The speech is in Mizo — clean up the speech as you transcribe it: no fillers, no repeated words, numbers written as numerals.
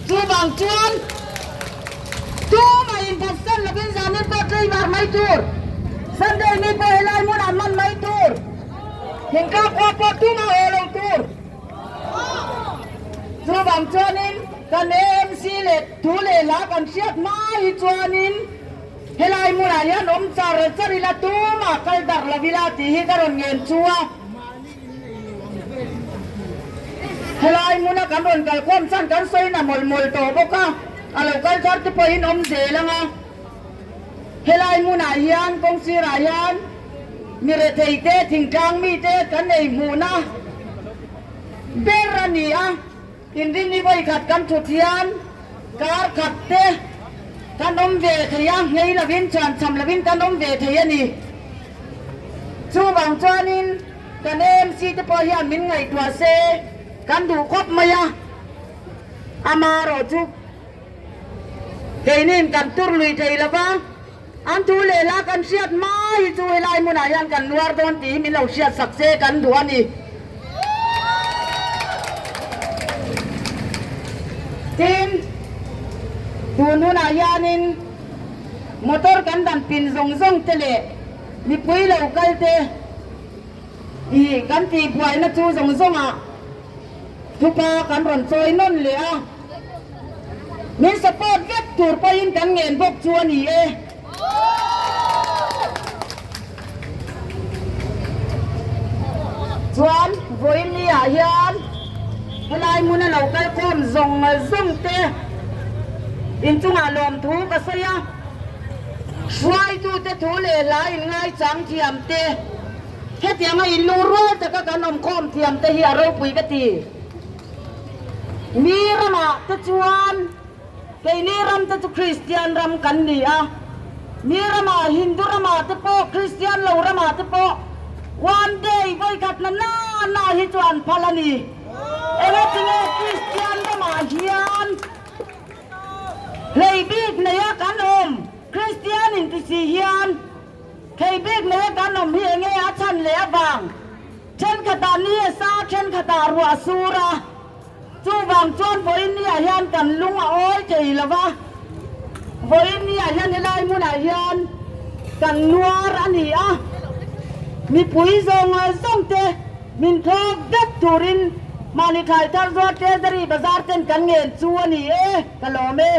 Chuvang chuan tumah inphatsan lovin zanin pawh tlaivar mai tur, Sunday ni pawh helai hmunah hman mai tur, thingtlang khua pawh tumah haw lo tur. Chuvang chuanin kan AMC leh thu leh hla kan hriat hma hi chuanin helai hmunah hian awm char char ila tumah kal darh lo ila tih hi ka rawn ngen chu a. Helai hmuna kan rawn kalkhawm chuan kan sawi na mawlh mawlh tawh bawk a, a lo kal thar te pawhin awm zel ang a. Helai hmunah hian kawng sirah hian mi rethei te, thingtlang mi te kan ei hmuhna ber a ni a. Inrinni vawikhat kan thut hian kar khat te kan awm ve thei a, nghei lovin chhuanchham lovin kan awm ve thei a ni. Chuvang chuanin kan AMC te pawh hian min ngaihtuah se kan duh khawp mai a, amaherawh chu keinin kan tur lui thei lo va, an thu leh hla kan hriat hma hi chu helai hmunah hian kan nuar dawn tih hi min lo hriat sak se kan duh a ni. Tin, tun hunah hianin motor kan dan pin zawng zawng te leh Mipui lo kal te i kan tih buaina chu zawng zawngah thupa kan rawn chawi nawn leh a, min support vek tur pawhin kan ngen bawk chu a ni e. Chuan vawiin ah hian helai hmuna lo kal khawm zawng zawng te inchungah lawmthu ka sawi a. Hruaitute thu leh hla in ngaichang thiam te, hetianga in lungrual taka kan awmkhawm thiam te hi a ropui ka ti. Mi ramah te chuan keini ram te chu Kristian ram kan ni a, mi ramah Hindu ramah te pawh Kristian lo ramah te pawh one day vawikhat na na na hi chuan phal a ni. Engatinge Kristian ramah hian Hlei bik neia kan awm Kristian in ti si hian hlei bik neia kan awm hi enge a chhan leh avang thenkhatah ni a sa thenkhatah ruah a sur a, chuvang chuan vawiin ni ah hian kan lung a awi thei lo va, vawiin ni ah hian helai hmunah hian kan nuar a ni a, mipui zawng zawng te Min thlawk vek turin mahni thlai thar zuar Treasury bazar ten kan ngen chu a ni e, ka lawm e.